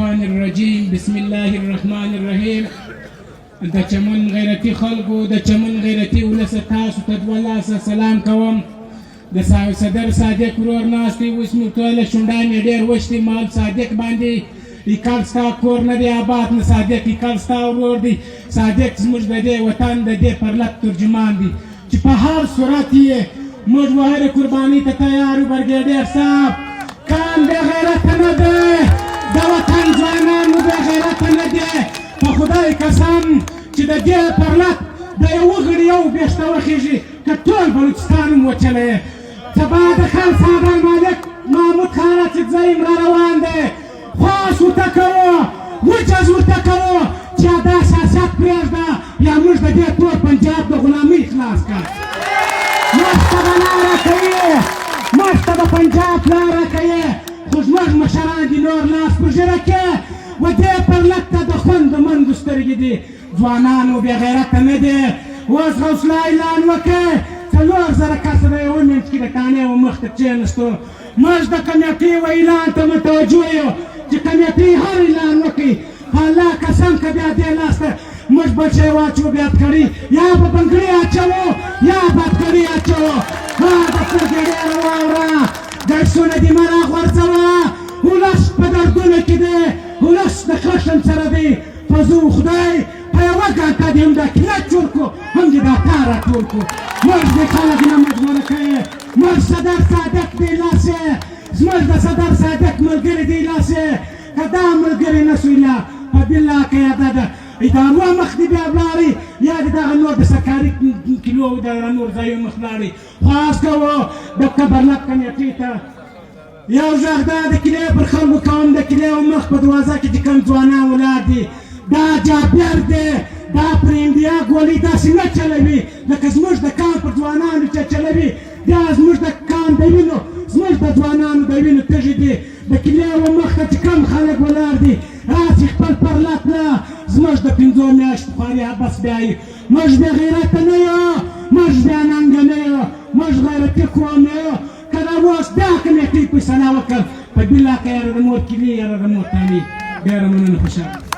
الشیطان الرجیم، بسم الله الرحمن الرحیم. د چمن غیرتی خلکو، د چمن غیرتی ولس، تاسو ته دوه لاسه سلام کوم. د صدر صادق ورور ناست دی. اوس مې ټوله شونډان یې ډېر وچ دي. مال صادق باندې ایکل ستا کور نه دی آباد، نه صادق ایکل ستا ورور دی. صادق زموږ د دې وطن د دې پرلت ترجمان دی چې په هر صورت یې موږ و هرې قرباني ته تیار یو. برګېډیر صاحب، کام بې غیرته نه دی، د وطن ځوانان مو بې غیرته نه دی. په خدای قسم چې د دې پرلت د یوه غړي یو ویښته وخیږي که ټول بلوچستان هم وچلی. سبا د خان ساده مالک محمود خان اڅکزی هم را روان دی. خواست ورته کوو، وجز ورته کوو چې دا سیاست پرېږده یا موږ د دې تور پنجاب د غلامۍ خلاص کړه. موږ ته به لاره کوي، موږ ته به پنجاب لاره کوي، خو زموږ مشران دي نور لاس په ږیره کې و دې پرلت ته د خوندو مندو سترګې دي. ځوانانو بې غیرته نه دي. اوس غوثله اعلان وکړ، 4000 کسه به یوه منټ کې د تانې و مخ ته کښېنستو. موږ د کمیټې و اعلان ته متوجه یو چې کمیټې هر اعلان وکړي، په الله قسم که بیا دې لاس ته موږ بل شی واچو، بیا کړي یا به بنګړي اچوو یا به کړي اچوو. ها د سترګې ډېره واوره، درسونه دې مه راغورځوه. ولس په دردونو کې دی، ولس د خښم سره دی. په زو خدای په یوه ګنټه دې هم دا کلچ ورکو، هم دې دا تار راټول کړو. موږ دې خلک نه مجبوره کوي. موږ صدر صادق دی لاسې، زموږ د صدر صادق ملګری دی لاسې. که دا ملګری نه سوی لا په بالله که یا دا د ادارو مخ دې بیا ولاړی یا دې دغه نور د سرکاري کلو او د نور ځایونو مخ ولاړی. خواست کوو د کبرلک کمیټې ته. یو غږ دا د کلې پر خلکو کوم، د کلې او مخ په دروازه کې چې کوم ځوانان ولاړ دي، دا جابر دی. دا پر انډیا ګولۍ داسې نه چلوي لکه زموږ د کام پر ځوانانو چې چلوي. دا زموږ د کام د وینو، زموږ د ځوانانو د وینو تږي دي. د کلې و مخ ته چې کوم خلک ولاړ دي، راسي خپل پرلت نه زموږ د 5 میاشتو خواري عبث بیایي. موږ بې غیرته نه یو، موږ بې ننګه نه یو، موږ غیرتي قوم یو. که دا اوس بیا کمېټۍ فیصله وکړه، په بالله که یاره د مور کلي، یاره د مور تالي. ډېره مننه، خوشحاله.